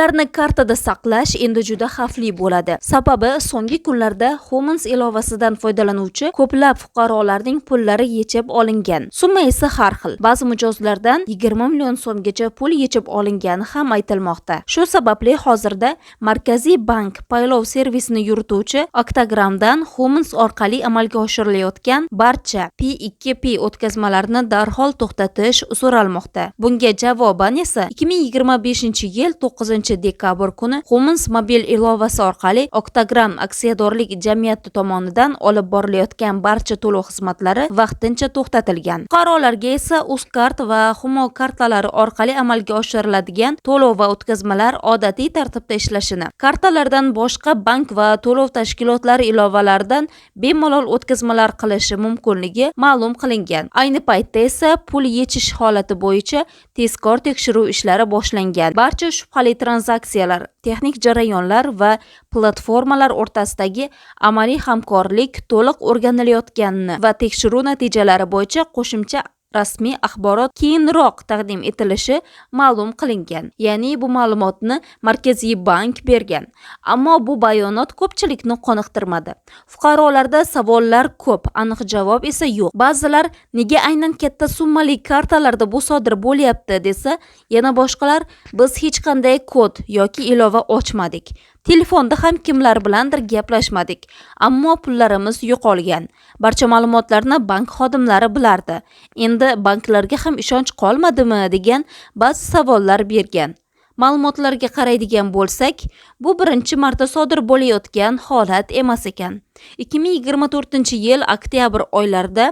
Pullarni kartada saqlash endi juda xavfli bo'ladi. Sababi so'nggi kunlarda Humans ilovasidan foydalanuvchi ko'plab fuqarolarning pullari yechib olingan. Summa esa har xil. Ba'zi mijozlardan 20 million so'mgacha pul yechib olingani ham aytilmoqda. Shu sababli hozirda Markaziy bank paylov servisini yurituvchi Octogramdan Humans orqali amalga oshirilayotgan barcha P2P o'tkazmalarni darhol to'xtatish so'ralmoqda. Bunga javoban esa 2025-yil 9-dekabr kuni Humans mobil ilovasi orqali Octogram aksiyadorlik jamiyati tomonidan olib borilayotgan barcha to'lov xizmatlari vaqtincha to'xtatilgan. Fuqarolarga esa Uzcard va Humo kartalari orqali amalga oshiriladigan to'lov va o'tkazmalar odatiy tartibda ishlashini, kartalardan boshqa bank va to'lov tashkilotlari ilovalaridan bemalol o'tkazmalar qilishi mumkinligi ma'lum qilingan. Ayni paytda esa pul yechish holati bo'yicha tezkor tekshiruv ishlari boshlangan. Barcha shubhali tranzaksiyalar, texnik jarayonlar va platformalar o'rtasidagi amaliy hamkorlik to'liq o'rganilayotganini va tekshiruv natijalari bo'yicha qo'shimcha rasmiy axborot keyinroq taqdim etilishi ma'lum qilingan. Ya'ni bu ma'lumotni Markaziy bank bergan. Ammo bu bayonot ko'pchilikni qoniqtirmadi. Fuqarolarda savollar ko'p, aniq javob esa yo'q. Ba'zilar nega aynan katta summali kartalarda bu sodir bo'lyapti desa, yana boshqalar biz hech qanday kod yoki ilova ochmadik. Telefonda ham kimlar bilandir gaplashmadik, ammo pullarimiz yo'qolgan. Barcha ma'lumotlarni bank xodimlari bilardi. Endi banklarga ham ishonch qolmadimi degan ba'zi savollar bergan. Ma'lumotlarga qaraydigan bo'lsak, bu birinchi marta sodir bo'layotgan holat emas ekan. 2024-yil oktyabr oylarida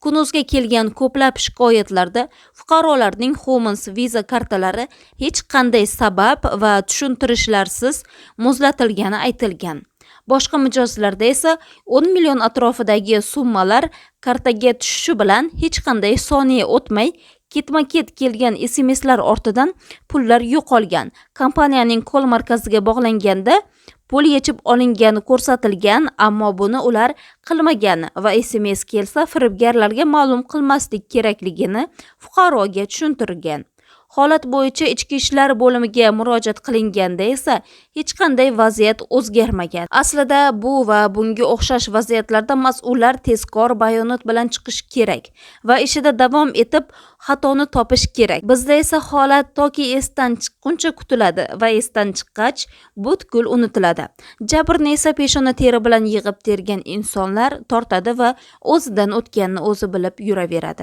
Kunuzga kelgan ko'plab shikoyatlarda fuqarolarning Humans Visa kartalari hech qanday sabab va tushuntirishlarsiz muzlatilgani aytilgan. Boshqa mijozlarda esa 10 million atrofidagi summalar kartaga tushishi bilan hech qanday soniya o'tmay ketma-ket kelgan SMSlar ortidan pullar yo'qolgan. Kompaniyaning call markaziga bog'langanda pul yechib olingani ko'rsatilgan, ammo buni ular qilmagan va SMS kelsa firibgarlarga ma'lum qilmaslik kerakligini fuqaroga tushuntirgan. Holat bo'yicha Ichki ishlar bo'limiga murojaat qilinganda esa hech qanday vaziyat o'zgarmagan. Aslida bu va bunga o'xshash vaziyatlarda mas'ullar tezkor bayonot bilan chiqishi kerak va ishida davom etib xatoni topish kerak. Bizda esa holat toki esdan chiqquncha kutiladi va esdan chiqqach butkul unutiladi. Jabrni esa peshona teri bilan yig'ib tergan insonlar tortadi va o'zidan o'tganini o'zi bilib yuraveradi.